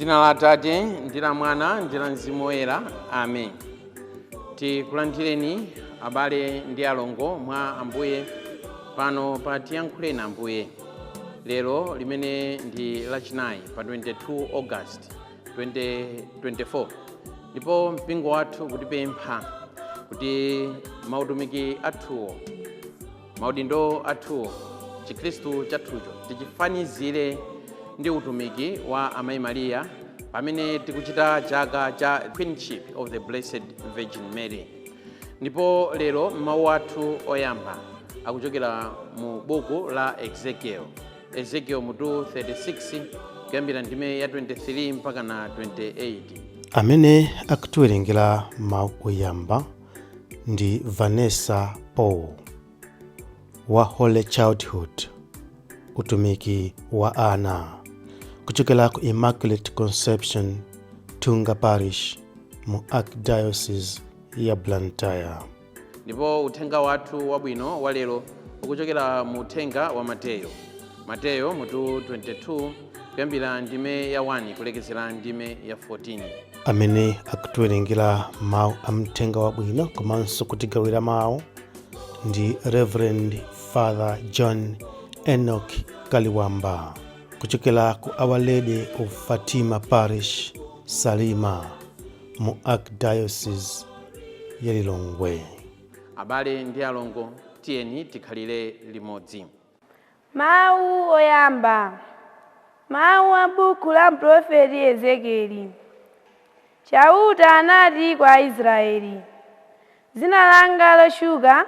Dzina la Atate ndi la Mwana ndi la Mzimu Woyera, amen. Tikulandireni abale ndi alongo mwa Ambuye pano pa Tiyankhuleni Ambuye lero limene ndi lachinayi pa 22 August 2024, ndipo mpingo wathu kutipempha kuti mautumiki athuwo, maudindo athuwo, chikhristu chathucho tichifanizire ndi utumiki wa Amayi Mariya pamene tikuchita chaka cha Queenship of the Blessed Virgin Mary. Ndipo lero mawu athu oyamba akuchokera mu buku la Ezekiel, Ezekiel mutu 36 kuyambira ndime ya 23 mpaka na 28. Amene akutiwerengera mawu oyamba ndi Vanessa Paul wa Holy Childhood, utumiki wa ana, kuchokera ku Immaculate Conception, Thunga Parish, mu Archdiocese ya Blantyre. Ndipo uthenga wathu wabwino wa lero ukuchokera mu uthenga wa Mateyo, Mateyo mutu 22 kuyambira ndime ya 1 kulekezera ndime ya 14. Amene akutiwerengera mawu a mthenga wabwino komanso kutigawira mawu ndi Reverend Father John Enoch Kaliwamba kuchokera ku Our Lady of Fatima Parish, Salima, mu Archdiocese ya Lilongwe. Abale ndi alongo, tiyeni tikhalire limodzi. Mawu oyamba, mawu a buku la mprofeti Ezekieli. Chauta anati kwa Israeli, "Dzina langa lotchuka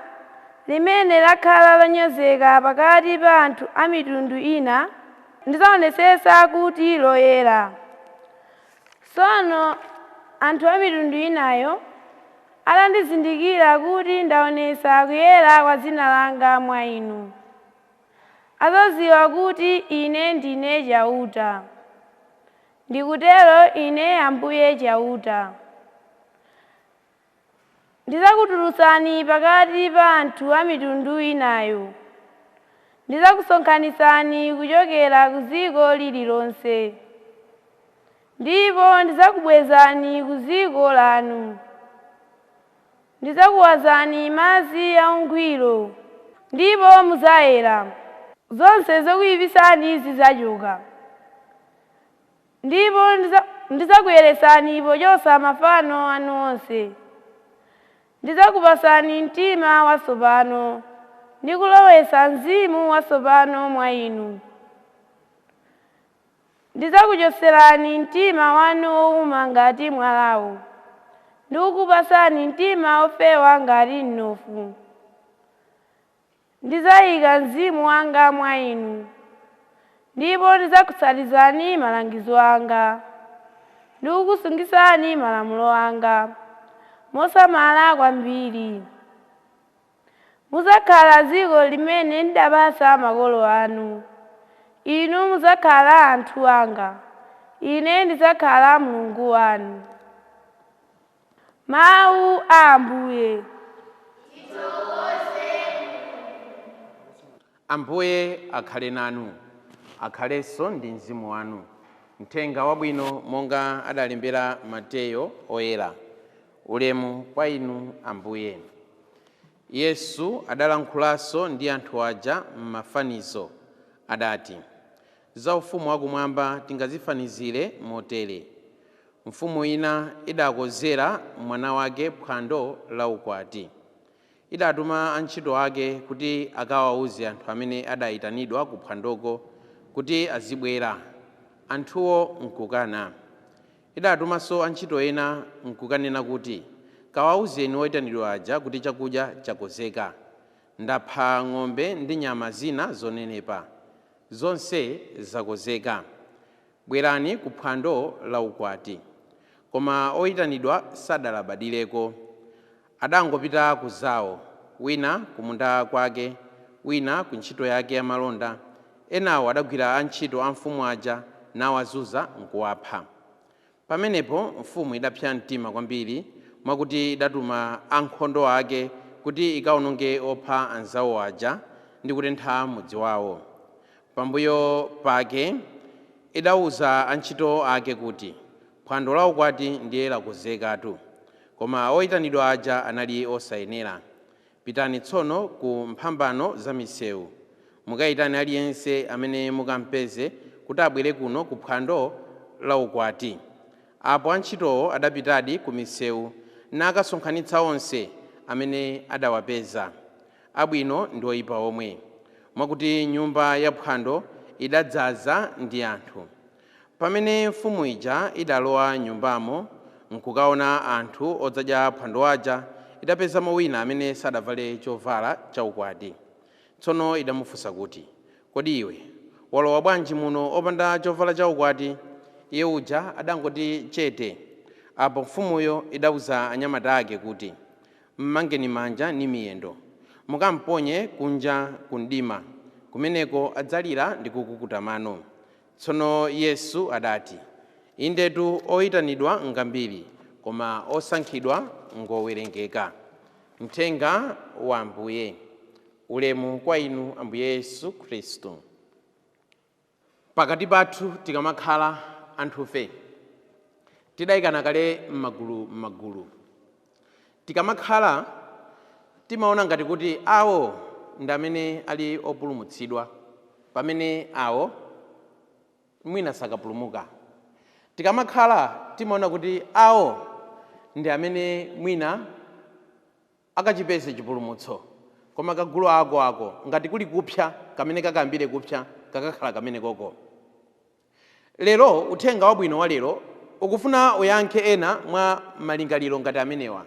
limene lakhala lonyozeka pakati pa anthu a mitundu ina ndidzaonetsetsa kuti loyera. Tsono anthu a mitundu inayo atandizindikira kuti ndaonetsa kuyera kwa dzina langa mwa inu, adzadziwa kuti ine ndine Chauta. Ndikutero ine Ambuye Chauta. Ndidzakutulutsani pakati pa anthu a mitundu inayo, ndidzakusonkhanitsani kuchokera ku dziko lililonse, ndipo ndidzakubwezani ku dziko lanu. Ndidzakuwazani madzi aungwiro, ndipo mudzayera. Zonse zokuyipitsani zidzachoka, ndipo ndidzakuyeretsani pochotsa mafano anu onse. Ndidzakupatsani mtima watsopano ndi kulowetsa mzimu watsopano mwa inu. Ndidzakuchotserani mtima wanu wowuma ngati mwalawo ndi kukupatsani mtima wofewa ngati mnofu. Ndidzayika mzimu wanga mwa inu, ndipo ndidzakutsatizani malangizo anga ndi kukusungitsani malamulo anga mosamala kwambiri. Mudzakhala dziko limene ndidapatsa makolo anu. Inu mudzakhala anthu anga, ine ndidzakhala Mulungu wanu." Mawu a Ambuye. Ambuye akhale nanu. Akhalenso ndi mzimu wanu. Mthenga wabwino monga adalembera Mateyo oyera. Ulemu kwa inu, Ambuye. Yesu adalankhulanso ndi anthu aja m'mafanizo. Adati, "Za ufumu wakumwamba tingazifanizire motere: mfumu ina idakonzera mwana wake phwando la ukwati. Idatuma antchito ake kuti akawawuze anthu amene adayitanidwa ku phwandoko kuti azibwera, anthuwo nkukana. Idatumanso antchito ena nkukanena kuti, 'Kawawuzeni oyitanidwa aja kuti chakudya chakonzeka. Ndapha ng'ombe ndi nyama zina zonenepa. Zonse zakonzeka. Bwerani ku phwando la ukwati.' Koma oyitanidwa sadalabadireko. Adangopita ku zawo, wina kumunda kwake, wina ku ntchito yake yamalonda. Enawo adagwira antchito a mfumu aja nawazunza nkuwapha. Pamenepo mfumu idapsa mtima kwambiri mwakuti idatuma ankhondo ake kuti ikawononge opha anzawo aja ndi kutentha mudzi wawo. Pambuyo pake Idawuza antchito ake kuti, phwando la ukwati ndiye lakonzekatu, koma oyitanidwa aja anali osayenera. Pitani tsono ku mphambano za misewu, mukayitane aliyense amene mukampeze kuti abwere kuno ku phwando la ukwati. Apo antchitowo adapitadi ku misewu nakasonkhanitsa onse amene adawapeza, abwino ndi oyipa omwe, mwakuti nyumba ya phwando idadzaza ndi anthu. Pamene mfumu ija idalowa nyumbamo nkukaona anthu odzadya phwando aja, idapezamo wina amene sadavale chovala chaukwati. Tsono idamufunsa kuti, kodi iwe walowa bwanji muno opanda chovala chaukwati? Iye uja adangoti chete. Apo mfumuyo idawuza anyamata ake kuti, mmangeni manja ndi miyendo, mukamponye kunja ku mdima, kumeneko adzalira ndi kukukuta mano. Tsono Yesu adati, indetu oyitanidwa ngambiri, koma osankhidwa ngowerengeka. Mthenga wa Ambuye. Ulemu kwa inu Ambuye Yesu Khristu. Pakati pathu tikamakhala anthufe tidayikana kale m'magulu m'magulu. Tikamakhala timaona ngati kuti awo ndi amene ali opulumutsidwa, pamene awo mwina sakapulumuka. Tikamakhala timaona kuti awo ndi amene mwina akachipeze chipulumutso, koma kagulu ako ako ngati kuli kupsa kamene kakambire kupsa kakakhala kamene koko. Lero uthenga wabwino wa lero ukufuna uyankhe ena mwa malingaliro ngati amenewa,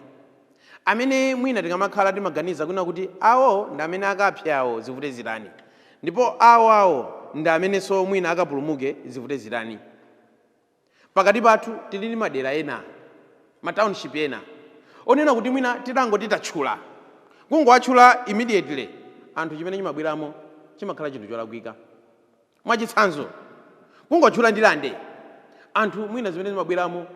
amene mwina tikamakhala timaganiza kuna kuti awo ndi amene akapse awo zivute zitani, ndipo awo awo ndi amenenso mwina akapulumuke zivute zitani. Pakati pathu tili ndi madera ena, ma township ena onena kuti mwina titangoti tatchula, kungowatchula immediately, anthu chimene chimabweramo chimakhala chinthu cholakwika. Mwachitsanzo, kungotchula Ndirande, anthu mwina zimene zimabweramo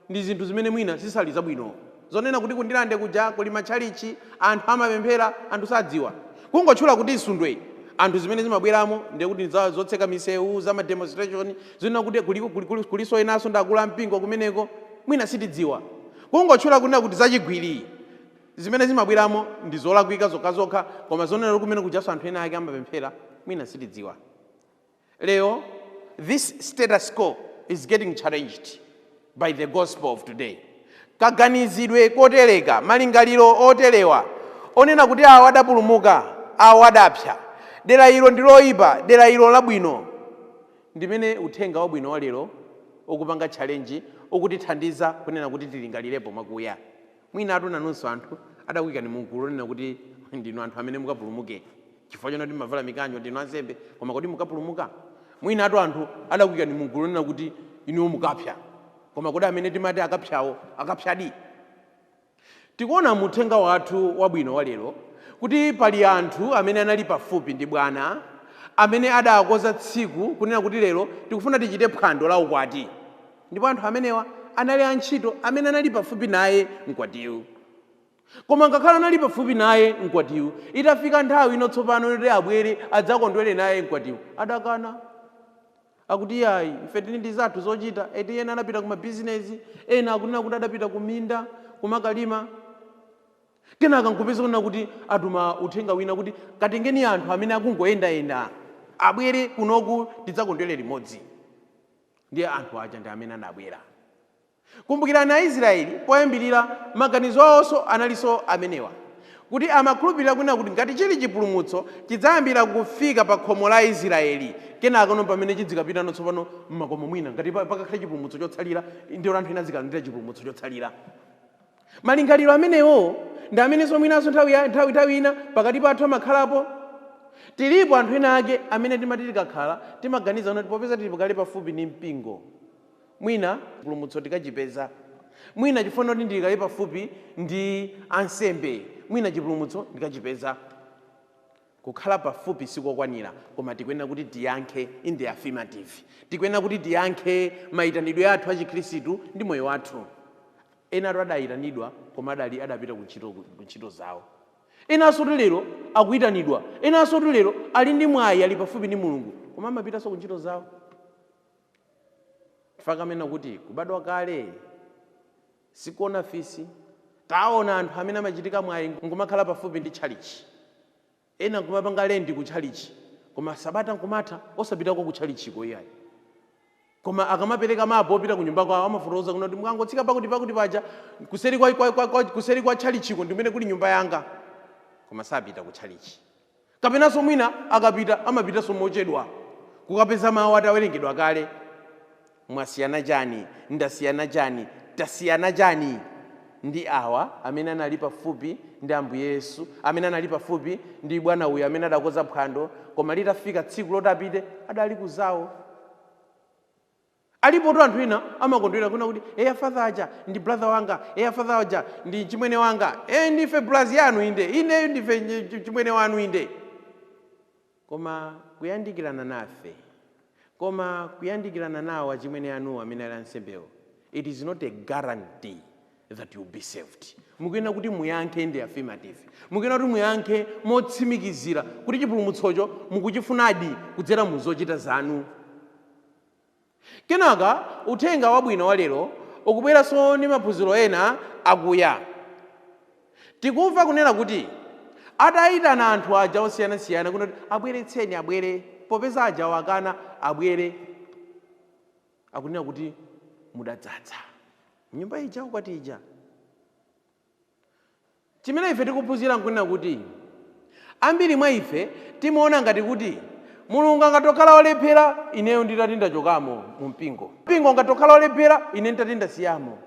ndi zinthu zimene mwina zisali zabwino, zonena kuti kundilande kuja kuli matchalichi, anthu amapemphera, anthu sadziwa. Kungotchula kuti Nsundwe, anthu zimene zimabweramo ndiye kuti zotseka misewu, za ma demonstration, zonena kuti kuliso enanso ndi akulu ampingo kumeneko, mwina sitidziwa. Kungotchula kunena kuti zachigwiri, zimene zimabweramo ndi zolakwika zokhazokha, koma zonena kuti kumene kujaso anthu ena ake amapemphera, mwina sitidziwa. Lero this status quo is getting challenged by the gospel of today. Kaganizidwe kotereka, malingaliro oterewa onena kuti awo adapulumuka, awo adapsa, dera ilo ndi loyipa, dera ilo labwino, ndimene uthenga wabwino wa lero ukupanga challenge, ukutithandiza kunena kuti tilingalirepo mwakuya. Mwina atu nanunso anthu adakuyikani mugulu lonena kuti ndinu anthu amene mukapulumuke, chifukwa chonoti mavala mikanjo, ndinu ansembe, koma kodi mukapulumuka? Mwina atu anthu adakuyikani mugulu lonena kuti inuwo mukapsa, koma kodi amene timati akapsawo akapsadi? Tikuona muthenga wathu wabwino wa lero kuti pali anthu amene anali pafupi ndi bwana, amene adakonza tsiku kunena kuti lero tikufuna tichite phwando la ukwati, ndipo anthu amenewa anali antchito amene anali pafupi naye mkwatiyu. Koma ngakhale anali pafupi naye mkwatiyu, itafika nthawi ino tsopano yoti abwere adzakondwere naye mkwatiyu, adakana. Akuti iyayi, ife tili ndi zathu zochita. Eti ena anapita ku mabizinesi, ena akunena kuti adapita ku minda kumakalima. Kenaka nkupeza kunena kuti atuma uthenga wina kuti katengeni anthu amene akungoyendayenda abwere kunoku tidzakondwere limodzi. Ndiye anthu aja ndi amene anabwera. Kumbukirani Aisraeli poyambirira maganizo awonso analinso amenewa, kuti amakhulupirira kunena kuti ngati chili chipulumutso chidzayambira kufika pa khomo la Israeli, kenaka no pamene chidzikapitano tsopano mmakomo mwina, ngati pakakhale chipulumutso chotsalira, ndiyo anthu ena azikalandira chipulumutso chotsalira. Malingaliro amenewo ndi amenenso mwinanso nthawi ina pakati pathu amakhalapo. Tilipo anthu ena ake amene timati tikakhala timaganiza kuti popeza tili kale pafupi ndi mpingo, mwina chipulumutso tikachipeza, mwina chifukwa kuti ndili kale pafupi ndi ansembe, mwina chipulumutso ndikachipeza. Kukhala pafupi sikokwanira, koma tikuyenera kuti tiyankhe in the affirmative. Tikuyenera kuti tiyankhe mayitanidwe athu a Chikhristu ndi moyo wathu. Enatu adayitanidwa koma adali adapita ku ntchito zawo. Enanso lero akuyitanidwa, enanso lero ali ndi mwayi, ali pafupi ndi Mulungu, koma amapitanso ku ntchito zawo. Fakamena kuti kubadwa kale sikuona fisi. Taona anthu amene amachitika mwayi nkumakhala pafupi ndi tchalichi, ena nkumapanga lendi ku tchalichi, koma sabata nkumatha osapitako ku tchalichiko iyayi. Koma akamapereka mapo opita ku nyumba kwawo amafotokoza kuti mukangotsika pakuti pakuti paja kuseri kwa tchalichiko ndimene kuli nyumba yanga, koma sapita ku tchalichi. Kapenanso mwina akapita amapitanso mochedwa kukapeza mawu atawerengedwa kale. Mwasiyana chani? Ndasiyana chani? Tasiyana chani ndi awa amene anali pafupi ndi Ambuye Yesu, amene anali pafupi ndi bwana uyu amene adakonza phwando, koma litafika tsiku loti apite adali kuzawo? Alipotu anthu ena amakondwera kuna kuti eya, father aja ndi brother wanga, eya, father aja ndi chimwene wanga, e ndife braz yanu inde, ine ndife chimwene wanu inde. Koma kuyandikirana nafe, koma kuyandikirana nawo achimwene anuwo amene ali ansembewo, it is not a guarantee that you'll be saved. Mukuyenera kuti muyankhe ndi affirmative, mukuyenera kuti muyankhe motsimikizira kuti chipulumutsocho mukuchifunadi kudzera mu zochita zanu. Kenaka uthenga wabwino wa lero ukubweranso ndi maphunziro ena akuya. Tikumva kunena kuti atayitana anthu aja osiyanasiyana kuti abweretseni abwere, popeza aja wakana abwere, akunena kuti mudadzadza nyumba ija ukwati ija. Chimene ife tikuphunzira nkunena kuti ambiri mwa ife timaona ngati kuti Mulungu angatokhala olephera ineyo nditati ndachokamo mu mpingo, mpingo angatokhala olephera ine nditati ndasiyamo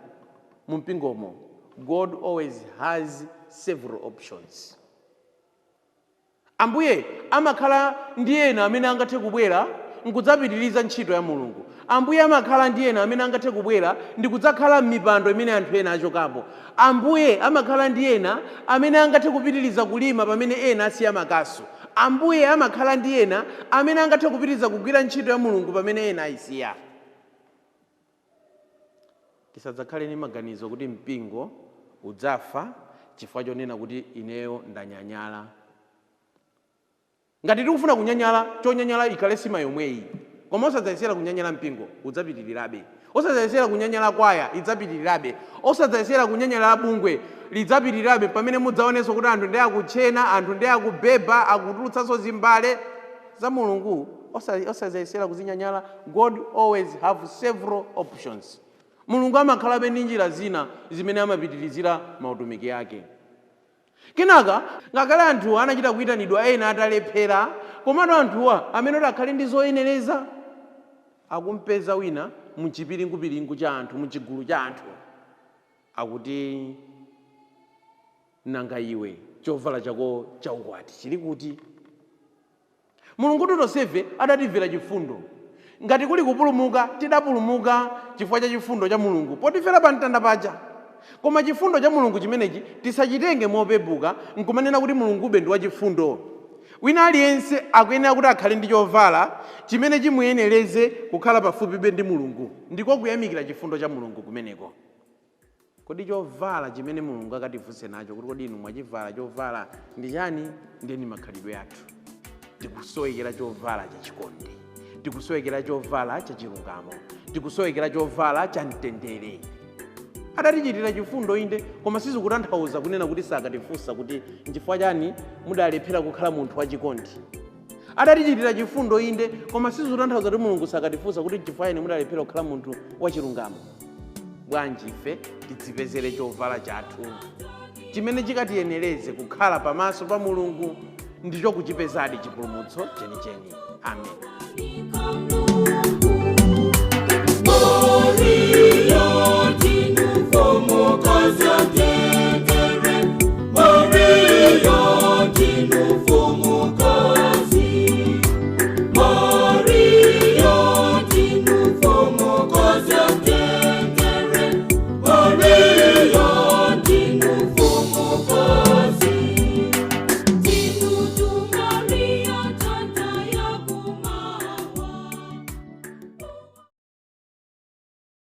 mu mpingomo. God always has several options. Ambuye amakhala ndi ena amene angathe kubwera nkudzapitiriza ntchito ya Mulungu. Ambuye amakhala ndi ena amene angathe kubwera ndi kudzakhala m'mipando imene anthu ena achokapo. Ambuye amakhala ndi ena amene angathe kupitiriza kulima pamene ena asiya makasu. Ambuye amakhala ndi ena amene angathe kupitiriza kugwira ntchito ya Mulungu pamene ena ayisiya. Tisadzakhale ndi maganizo kuti mpingo udzafa chifukwa chonena kuti ineyo ndanyanyala. Ngati tikufuna kunyanyala, chonyanyala ikhale sima yomweyi, koma osadzayesera kunyanyala mpingo, udzapitirirabe. Osadzayesera kunyanyala kwaya, idzapitirirabe. Osadzayesera kunyanyala bungwe, lidzapitirirabe. Pamene mudzaonenso kuti anthu ndi akutchena, anthu ndi akubeba, akutulutsanso zimbale za Mulungu, osadzayesera kuzinyanyala. God always have several options. Mulungu amakhalabe ndi njira zina zimene amapitirizira mautumiki ake. Kenaka ngakhale anthuwa anachita kuyitanidwa ena atalephera, komatu anthuwa amene oti akhale ndi zoyenereza, akumpeza wina muchipiringupiringu cha anthu, muchigulu cha anthu, akuti, "Nanga iwe chovala chako chaukwati chili kuti?" Mulungu tonsefe adatimvera chifundo. Ngati kuli kupulumuka, tidapulumuka chifukwa cha chifundo cha Mulungu potifera pa mtanda paja. Koma chifundo cha Mulungu chimenechi tisachitenge mopepuka nkumanena kuti Mulungube ndi wachifundo. Wina aliyense akuyenera kuti akhale ndi chovala chimene chimuyenereze kukhala pafupibe ndi Mulungu. Ndiko kuyamikira chifundo cha Mulungu kumeneko. Kodi chovala chimene Mulungu akatifunse nacho kuti kodi inu mwachivala chovala ndi chani? Ndiyeni makhalidwe athu. Tikusowekera chovala chachikondi, tikusowekera chovala chachilungamo, tikusowekera chovala cha mtendere. Adatichitira chifundo inde, koma sizikutanthauza kunena kuti sakatifunsa kuti nchifukwa chani mudalephera kukhala munthu wachikondi. Adatichitira chifundo inde, koma sizikutanthauza kuti Mulungu sakatifunsa kuti nchifukwa chani mudalephera kukhala munthu wachilungamo. Bwanji ife tidzipezere chovala chathu chimene chikatiyenereze kukhala pamaso pa Mulungu, ndicho kuchipezadi chipulumutso chenicheni. Amen.